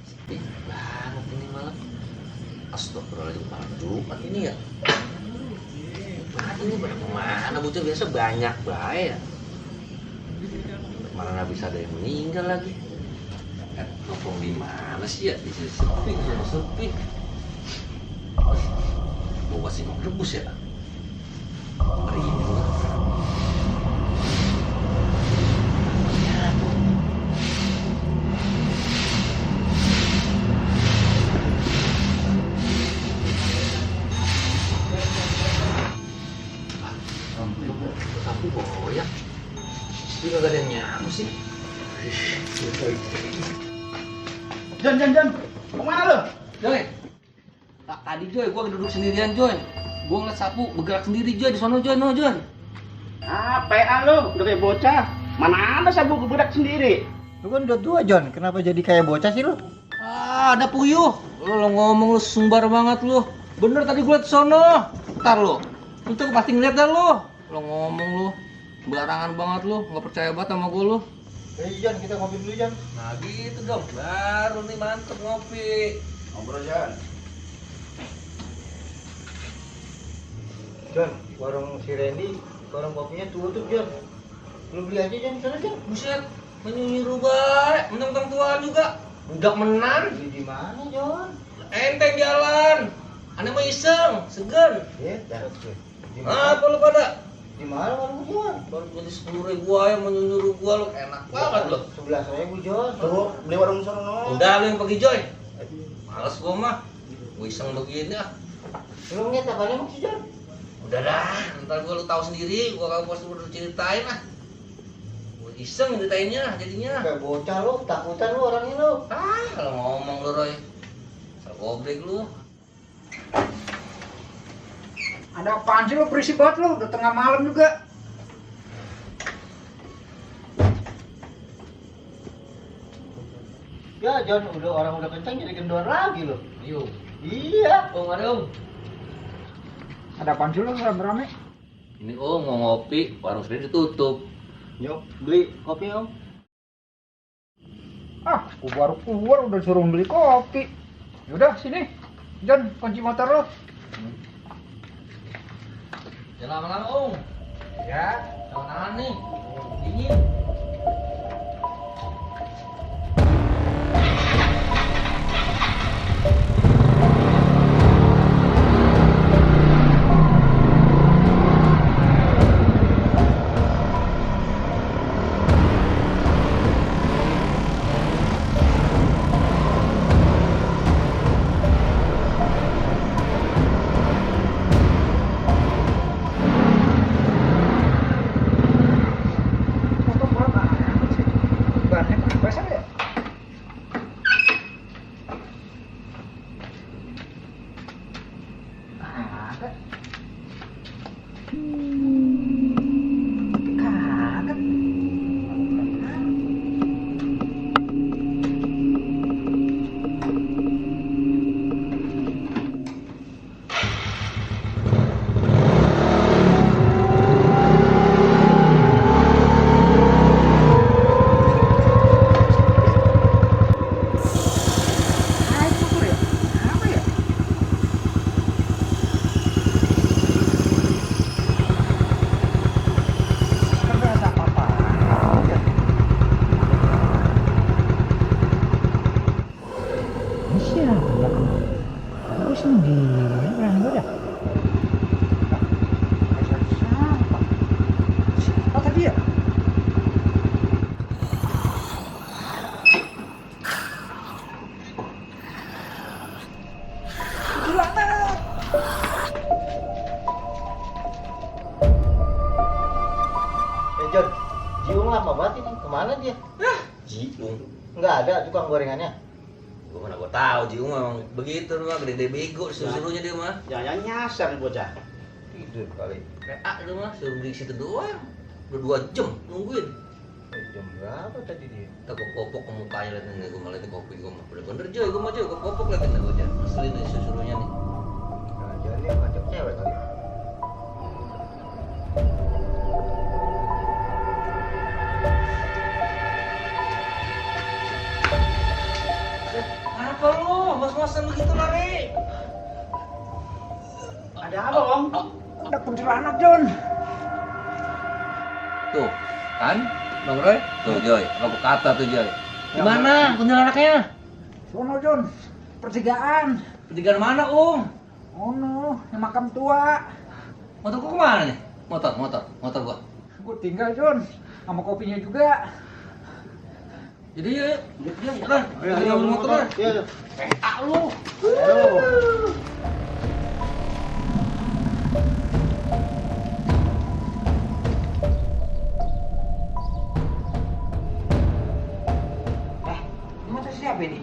Sepi banget ini malam. Astagfirullahaladzim, malam Jumat ini ya. Ini pada kemana bocah, biasa banyak bae ya. Malah nggak bisa ada yang meninggal lagi. Nongkrong di mana sih ya? Di sini sepi, di sini sepi. Bawa singkong rebus ya? Hari ini lah. Sapu boyak. Tapi kagak ada yang nyapu sih. Jon, kemana lo? Joy, tadi Joy, gua duduk sendirian Joy. Gua ngeliat sapu bergerak sendiri Joy di sono Joy, no Joy. Apaan lo? Udah kayak bocah. Mana ada sabu bergerak sendiri? Lu kan udah tua, Jon. Kenapa jadi kayak bocah sih lu? Ada puyuh. Lo ngomong lu sumbar banget lu. Bener tadi gua liat di sono. Ntar lu. Itu pasti ngeliat dah lu. Lo ngomong lu. Barangan banget lu, nggak percaya banget sama gua lu. Jon, kita ngopi dulu, Jon. Nah gitu dong, baru nih mantep ngopi. Ngobrol, Jon. Jon, warung si Randy, warung kopinya tutup, Jon. Lu beli aja, Jon, sana, Jon. Buset, menyuruh baik, mentang-mentang tua juga. Budak menan. Beli di mana, Jon? Enteng jalan. Aneh mah iseng, segan. Ya, darat gue. Di Apa lu pada? Di mana warung Jon? Baru beli 10.000 aja menyuruh gua lu, enak banget lu. 11.000, Jon. Tuh, beli warung sono. Udah lu yang pergi Joy. Males gua mah. Gua iseng begini ah. Lu ngeliat apaan emang sih, Jon? Udah dah, ntar gua lu tahu sendiri, gua kagak pasti udah ceritain ah. Gua iseng ceritainnya jadinya. Kayak bocah lu, takutan lu orangnya lu. Kalau ngomong lu Roy. Asal goblek lu. Ada apaan sih lo, berisik banget lo, udah tengah malam juga. Ya, Jon, orang udah kencang jadi kendor lagi lu. Yuk. Iya. Ada Om. Ada apaan sih lo, rame-rame? Ini Om mau ngopi, warung sendiri ditutup. Yuk, beli kopi, Om. Ah, gua baru keluar udah suruh beli kopi. Yaudah, sini. Jon, kunci motor lo. Jangan lama-lama Om. Ya. Jangan nahan nih. Dingin. Motor berat amat sih. Bannya besar ya? Kagak. Kagak. Ah, itu motor ya? Apa ya? Kagak ada apa-apa. Ini siapa? Tahu sendiri, berani gue dah. Siapa? Siapa tadi ya? Jon, Jiung lama banget ini. Kemana dia? Jiung. Nggak ada tukang gorengannya. Gua mana gua tahu Jiung memang begitu mah, gede-gede bego suruhnya dia mah. Jangan nyasar nih bocah. Tidur kali. Kayak itu mah suruh di situ doang. Udah 2 jam nungguin. Jam berapa tadi dia? Kita kopok ke mukanya liatin nih, gua malah kopi gua mah. Bener-bener Joy, gua mau Joy, gua kopok liatin nih gua Joy. Asli nih suruhnya nih. Nah, jangan dia ngajak cewek kali. Kenapa lu? Mas-masan begitu lari? Ada apa, Om? Ada kuntilanak, Jon. Tuh, kan? Bang Roy? Tuh, Joy. Apa kata tuh, Joy? Gimana kuntilanaknya? Sono, Jon. Pertigaan. Pertigaan mana, Oh no, yang makam tua. Motor gua kemana nih? Motor gua. Gue tinggal, Jon. Sama kopinya juga. Jadi yuk, jalan. Ayo, Motor. Iya, iya. Lu. Ayo. Motor siapa ini?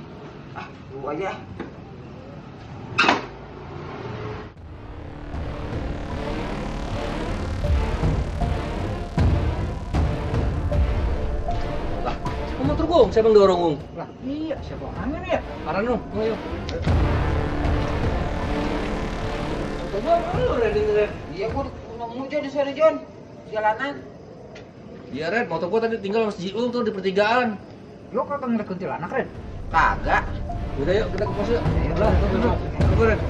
Lu aja. Lah, motor gua, siapa yang dorong, Ung? Lah, iya, siapa orangnya nih ya? Paran lu, ayo. Coba lu riding red. Iya, gue nemu Jon di sana, Jon. Jalanan. Iya, Red, motor gua tadi tinggal sama si Ung tuh di pertigaan. Lo kagak ngeliat kuntilanak, Ren? Kagak. Udah yuk, kita ke pos yuk. Ayo, Lah, ayo, Red.